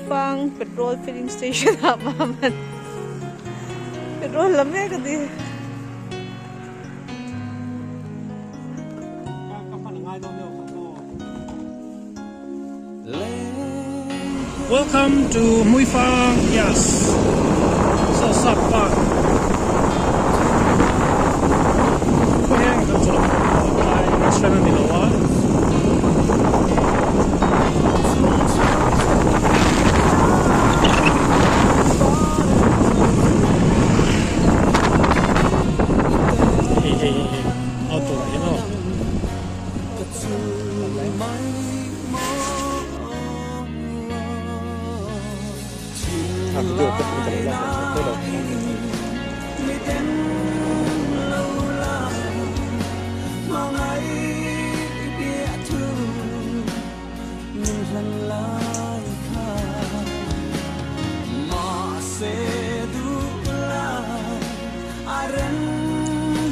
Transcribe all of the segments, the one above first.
Hmuifang petrol filling station ah Maman petrol la mek a ni. Welcome to Hmuifang yes so sap pa khaw heng kan chawlh lai restaurant a ni lo a. Hei hei hei hei outdoor ah hian aw.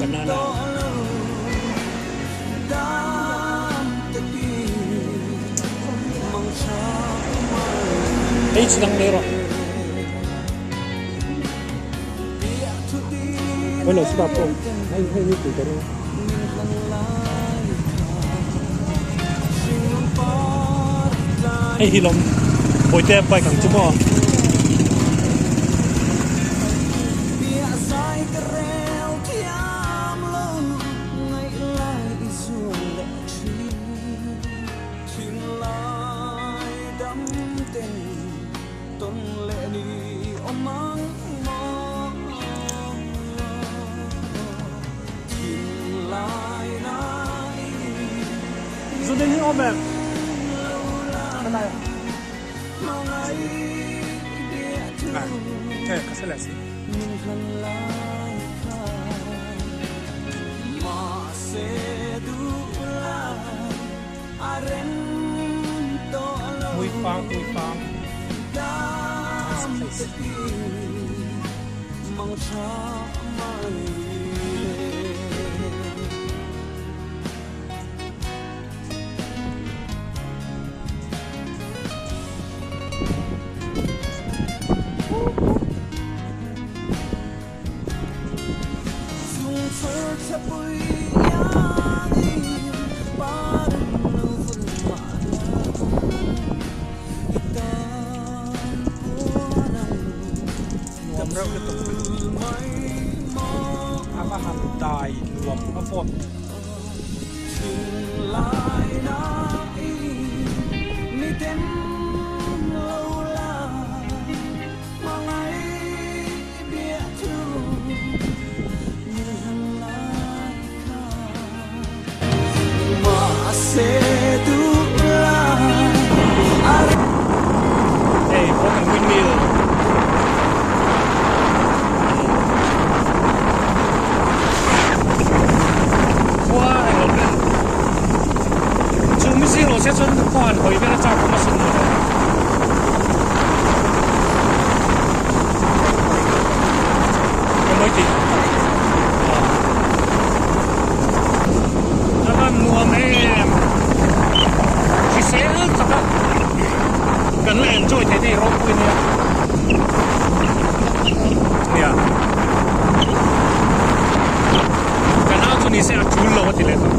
Banana. Hei chi dang nei rawh. Hei lo stop pawh hei hei hi tui ka ring. Hei hi lawm Bawihtea bike ang chu maw. Zudin hi awm em? Khalai ah. Ah, ka sela si. Hmuifang, hmuifang. Nice place. Nuam reuh lutuk a va han dai nuam a vawt. Hei broken windmill khua englo vel chu mizing lo se chuan khua han hawi vel a chak awm asin mawle. Ka mawi tih a van nuam em hrisel tak a kan la enjoy thei te hi ropui nia nia ka nau chu nise a tul lo a ti leh tawh.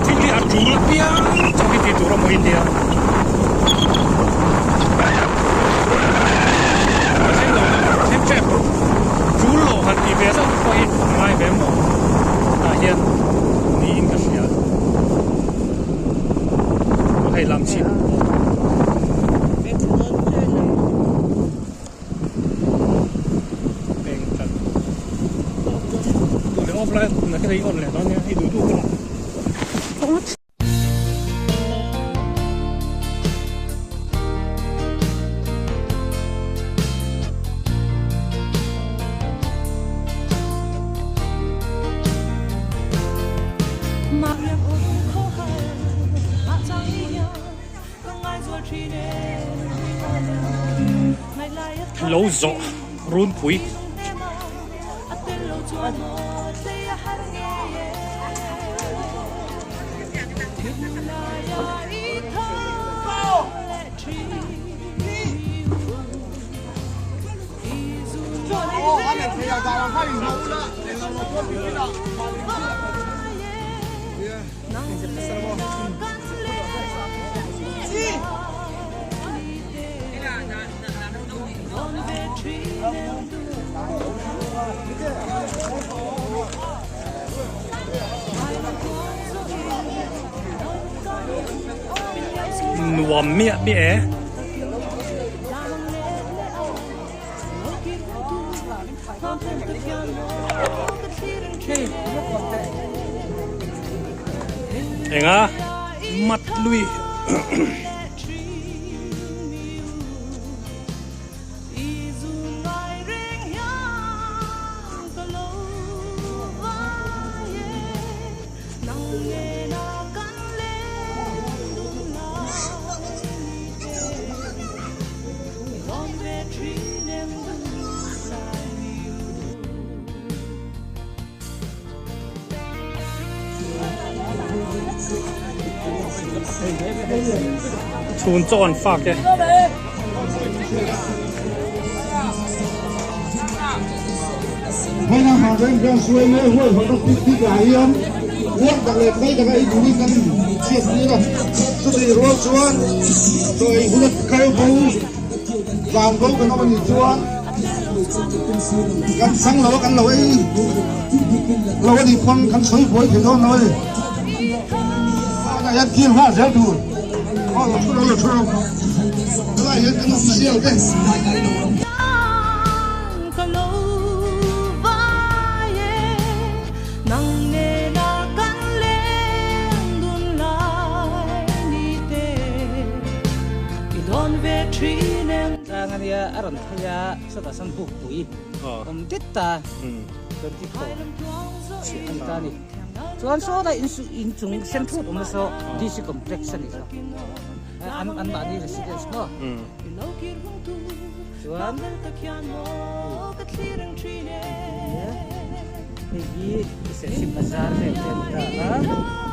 Thil hi a tul apiang chauh hi tih tur a maw i tia. A thleng lo na a thleng tep tul lo han tih ve zauh pawh hi a ngai ve maw tah hian niin ka hria. Aw hei lam chhip aw. Peng tlat. Duh leh off lai na khi on leh dawn nia hei duh duh ka la. Lo zawh runpui. Nuam miah miah e. Enga mat lui. Chhun chaw an fak e. Tlang ania a rawn phei a sawtah sawn buk pui awm det ta 24 a ni ta a ni. Chuan sawtah inchung sen thut awm na saw DC complex a ni kha. An an mahni residence maw? Chuan hei hi Serchhip Bazar vel te a ni ta a.